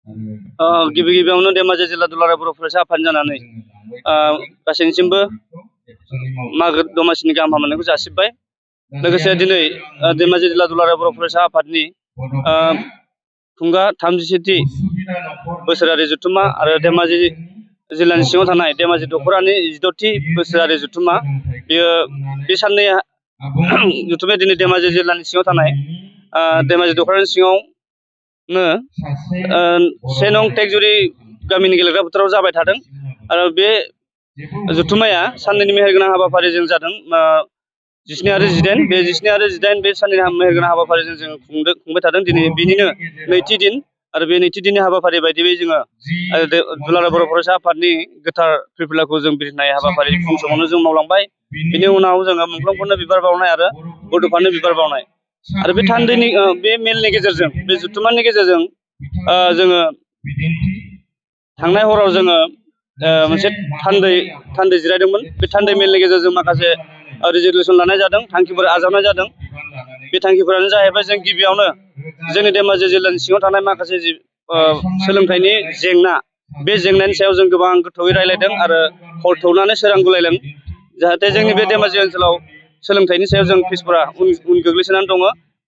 गिबि गिबियावनो धेमाजि जिल्ला दुलाराय बर' फरायसा आफाद जानानै गासैनिसिमबो मागो दमासिनि गाहाम हामलायनायखौ जासिबाय। लोगोसे दिनै धेमाजि जिल्ला दुलाराय बर' फरायसा आफादनि खुंगा 37थि बोसोरारि जथुम्मा आरो धेमाजि जिल्लानि सिङाव थानाय धेमाजि दख'रानि 16थि बोसोरारि जथुम्मा बे साननै जथुम्माया दिनै धेमाजि जिल्लानि सिङाव थानाय धेमाजि दख'रानि सिङावनो 1 नं टेकजुरि गामिनि गेलेग्रा फोथाराव जाबाय थादों आरो बे जथुम्माया साननैनि मेहेरगोनां हाबाफारिजों जादों। 19 आरो 18 बे 19 आरो 18 बे साननैनि मेहेरगोनां हाबाफारिजों जों खुंबाय थादों। दिनै बिनिनो नैथि दिन आरो बे नैथि दिननि हाबाफारि बायदियै जोङो दुलाराय बर' फरायसा आफादनि गोथार फिरफिलाखौ जों बिलिरनाय हाबाफारि फुं समावनो जों मावलांबाय। बिनि उनाव जोङो मुंख्लंफोरनो बिबार बावनाय आरो बड'फानो बिबार बावनाय आरो बे थान्दैनि बे मेलनि गेजेरजों बे जथुम्मानि गेजेरजों जोङो थांनाय हराव जोङो मोनसे थान्दै जिरायदोंमोन। बे थान्दै मेलनि गेजेरजों माखासे रिजलिउसन लानाय जादों, थांखिफोर आजावनाय जादों। बे थांखिफोरानो जाहैबाय जों गिबियावनो जोंनि धेमाजि जिल्लानि सिङाव थानाय माखासे सोलोंथाइनि जेंना, बे जेंनानि सायाव जों गोबां गोथौयै रायलायदों आरो हर थौनानै सोरां गुलायदों। जाहाथे जोंनि बे धेमाजि ओनसोलाव सोलोंथाइनि सायाव जों पिसफोरा उन गोग्लैसोनानै दङ।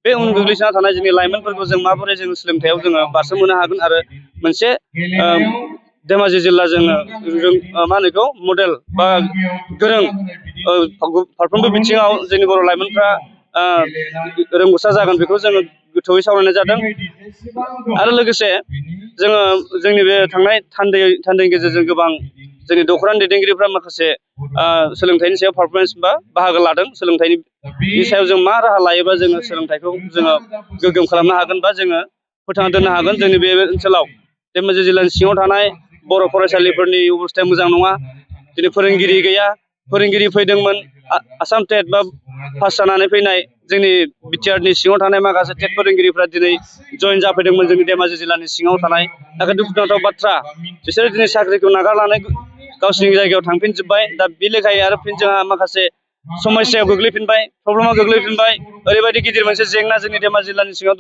बे उन गोग्लैसोना थानाय जोंनि लाइमोनफोरखौ जों माबोरै जों सोलोंथाइयाव जोङो बारसोमहोनो हागोन आरो मोनसे धेमाजि जिल्ला जोङो मा होनो बेखौ मडेल बा गोरों फारफ्रोमबो बिथिङाव जोंनि बर' लाइमोनफ्रा रोंगौसा जागोन, बेखौ जोङो गोथौयै सावरायनाय जादों। आरो लोगोसे जोङो जोंनि बे थांनाय थान्दैनि गेजेरजों गोबां जोंनि दख'रानि दैदेनगिरिफ्रा माखासे सोलोंथाइनि सायाव पारफरमेन्स बा बाहागो लादों। सोलोंथाइनि सायाव जों मा राहा लायोबा जोङो सोलोंथाइखौ जोङो गोग्गोम खालामनो हागोन बा जोङो फोथांना दोननो हागोन। जोंनि बे ओनसोलाव धेमाजि जिल्लानि सिङाव थानाय बर' फरायसालिफोरनि अबस्थाया मोजां नङा। दिनै फोरोंगिरि गैया। फोरोंगिरि फैदोंमोन आसाम टेट बा पास जानानै फैनाय जोंनि बिटिआरनि सिङाव थानाय माखासे टेट फोरोंगिरिफ्रा दिनै जयेन जाफैदोंमोन जोंनि धेमाजि जिल्लानि सिङाव थानाय। नाथाय दुखुनांथाव बाथ्रा, बिसोरो दिनै साख्रिखौ नागारनानै गावसिनि जायगायाव थांफिनजोब्बाय। दा बे लेखायै आरो फिन जोंहा माखासे समस्यायाव गोग्लैफिनबाय, प्रब्लेमाव गोग्लैफिनबाय। ओरैबायदि गिदिर मोनसे जेंना जोंनि धेमाजि जिल्लानि सिङाव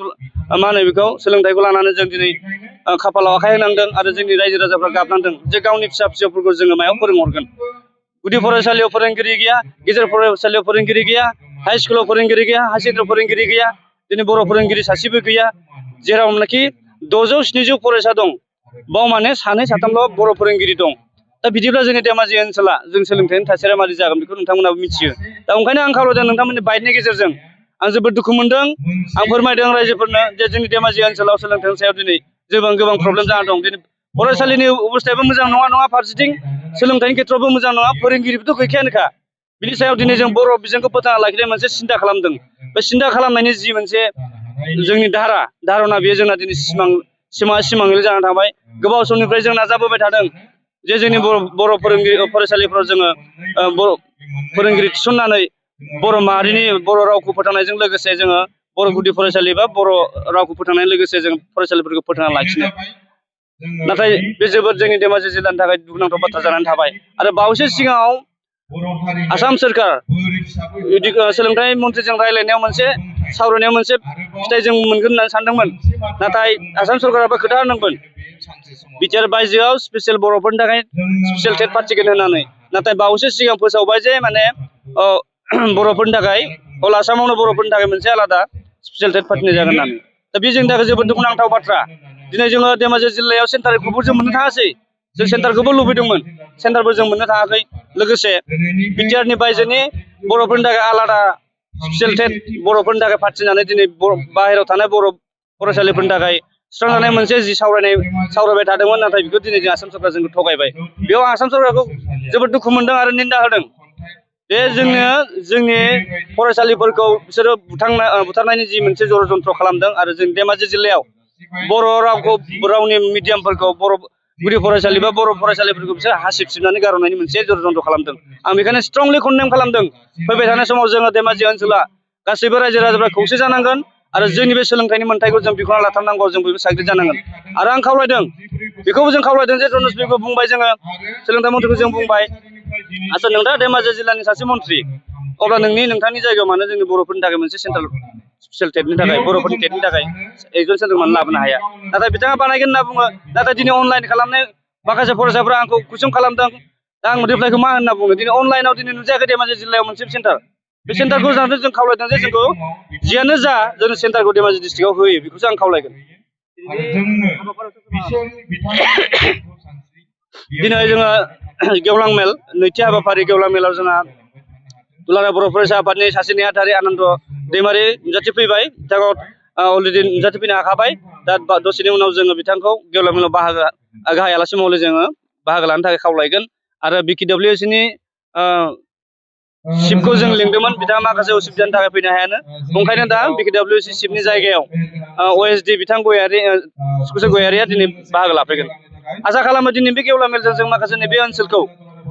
मा होनो बेखौ सोलोंथाइखौ लानानै जों दिनै खाफालाव आखाइ होनांदों आरो जोंनि रायजो राजाफ्रा गाबनांदों जे गावनि फिसा फिसौफोरखौ जोङो मायाव फोरोंहरगोन। गुदि फरायसालियाव फोरोंगिरि गैया, गेजेर फरायसालियाव फोरोंगिरि गैया, हाइ स्कुलाव फोरोंगिरि गैया, हायार सेकेन्डारियाव फोरोंगिरि गैया। दिनै बर' फोरोंगिरि सासेबो गैया। जेरावनाखि 600-700 फरायसा दं, बाव माने 2-3ल' बर' फोरोंगिरि दं। दा बिदिब्ला जोंनि धेमाजि ओनसोला जों सोलोंथाइनि थासारिया मादि जागोन बेखौ नोंथांमोनाबो मिथियो। दा ओंखायनो आं खावलायदों नोंथांमोननि बाइटनि गेजेरजों, आं जोबोद दुखु मोनदों। आं फोरमायदों रायजोफोरनो जे जोंनि धेमाजि ओनसोलाव सोलोंथाइनि सायाव दिनै गोबां प्रब्लेम जाना दं। दिनै फरायसालिनि अबस्थायाबो मोजां नङा फारसेथिं सोलोंथाइनि खेथ्रआवबो मोजां नङा, फोरोंगिरिबोथ' गैखायानोखा। बिनि सायाव दिनै जों बर' बिजोंखौ फोथांना लाखिनाय मोनसे सिन्था खालामदों। बे सिन्था खालामनायनि जि मोनसे जोंनि धारना बेयो जोंना दिनै सिमाङैनो जानानै थांबाय। गोबाव समनिफ्राय जों नाजाबोबाय थादों जे जोंनि बर' फरायसालिफ्राव जोङो बर' फोरोंगिरि थिसननानै बर' माहारिनि बर' रावखौ फोथांनायजों लोगोसे जोङो बर' गुदि फरायसालि बा बर' रावखौ फोथांनायजों लोगोसे जों फरायसालिफोरखौ फोथांना लाखिनो। नाथाय बे जोबोद जोंनि धेमाजि जिल्लानि थाखाय दुखुनांथाव बाथ्रा जानानै थाबाय। आरो बावैसो सिगाङाव आसाम सोरखार सोलोंथाइ मन्थ्रिजों रायज्लायनायाव मोनसे सावरायनायाव मोनसे फिथाइ जों मोनगोन होननानै सानदोंमोन। नाथाय आसाम सरकाराबो खोथा होनदोंमोन बिटिआर बायजोआव स्पेसियेल बर'फोरनि थाखाय स्पेसियेल टेट फाथिगोन होननानै। नाथाय बावैसो सिगां फोसावबाय जे माने बर'फोरनि थाखाय अल आसामावनो बर'फोरनि थाखाय मोनसे आलादा स्पेसियेल टेट फाथिनाय जागोन होननानै। दा बे जोंनि थाखाय जोबोद दुखुनांथाव बाथ्रा। दिनै जोङो धेमाजि जिल्लायाव सेन्टारखौबो जों मोननो थाङासै। जों सेन्टारखौबो लुबैदोंमोन, सेन्टारबो जों मोननो थाङाखै। लोगोसे बिटिआरनि बायजोनि बर'फोरनि थाखाय आलादा स्पेसियेल टेट बर'फोरनि थाखाय फाथिनानै दिनै बाहेरायाव थानाय बर' फरायसालिफोरनि थाखाय सुस्रांजानाय मोनसे जि सावरायबाय थादोंमोन। नाथाय बेखौ दिनै जों आसाम सरकार जोंखौ थगायबाय। बेयाव आसाम सरकारखौ जोबोद दुखु मोनदों आरो निन्दा होदों। बे जोंनि फरायसालिफोरखौ बिसोरो बुथारनायनि जि मोनसे जरजन्त्र खालामदों। आरो जों धेमाजि जिल्लायाव बर' रावनि मिडियामफोरखौ बर' गुदि फरायसालि बा बर' फरायसालिफोरखौ बिसोर हासिब सिबनानै गारहरनायनि मोनसे जरजन्त्र खालामदों। आं बेखायनो स्ट्रंलि कन्डेम खालामदों। फैबाय थानाय समाव जोङो धेमाजि ओनसोला गासैबो रायजो राजाफ्रा खौसे जानांगोन आरो जोंनि बे सोलोंथाइनि मोन्थायखौ जों बिख'ना लाथारनांगौ। जों बयबो साग्रिद जानांगोन। आरो आं खावलायदों, बेखौबो जों खावलायदों जे रनजबिखौ बुंबाय, जोङो सोलोंथाइ मन्थ्रिखौ जों बुंबाय, आच्चा नोंथाङा धेमाजि जिल्लानि सासे मन्थ्रि, अब्ला नोंथांनि जायगायाव मानो जोंनि बर'फोरनि थाखाय मोनसे सेन्टार स्पेसियेल टेटनि थाखाय बर'फोरनि टेटनि थाखाय एग्जाम सेन्टार मानो लाबोनो हाया नाथाय बिथाङा बानायगोन होनना बुङो नाथाय दिनै अनलाइन खालामनाय माखासे फरायसाफोरा आंखौ कुइसन खालामदों दा आं रिप्लाइखौ मा होनना बुङो दिनै अनलाइनाव दिनै नुजायाखै धेमाजि जिल्लायाव मोनसे सेन्टार बे सेन्टारखौ जाहाथे जों खावलायदों जे जोंखौ जियानो जा जों सेन्टारखौ धेमाजि डिस्ट्रिक्टआव होयो बेखौसो आं खावलायगोन दिनै जोङो गेवलां मेल नैथि हाबाफारि गेवलां मेलाव जोंहा दुलाराय बर' फरायसा आफादनि सासे नेहाथारि आनन्द दैमारि नुजाथि फैबाय बिथांखौ अलरेडि नुजाथि फैनो हाखाबाय दा दसेनि उनाव जोङो बिथांखौ गेवलां मेलाव गाहाय आलासि महरै जोङो बाहागो लानो थाखाय खावलायगोन आरो BKWSनि चिफखौ जों लिंदोंमोन बिथाङा माखासे उसुबिदानि थाखाय फैनो हायानो ओंखायनो दा BKWS चिफनि जायगायाव OSD बिथां गयारिया दिनै बाहागो लाफैगोन आसा खालामो दिनै बे गेवलां मेलजों जों माखासे नैबे ओनसोलखौ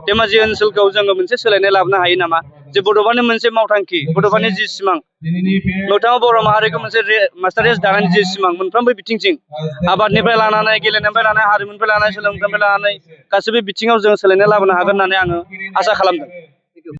धेमाजि ओनसोलखौ जोङो मोनसे सोलायनाय लाबोनो हायो नामा जे बड'फानि मोनसे मावथांखि बड'फानि जि सिमां मोगथाङाव बर' माहारिखौ मोनसे मास्टार रेस दानायनि जि सिमां मोनफ्रोमबो बिथिंथिं आबादनिफ्राय लानानै गेलेनायनिफ्राय लानानै हारिमुनिफ्राय लानानै सोलोंथाइनिफ्राय लानानै गासैबो बिथिङाव जों सोलायनाय लाबोनो हागोन होननानै आङो आसा खालामदों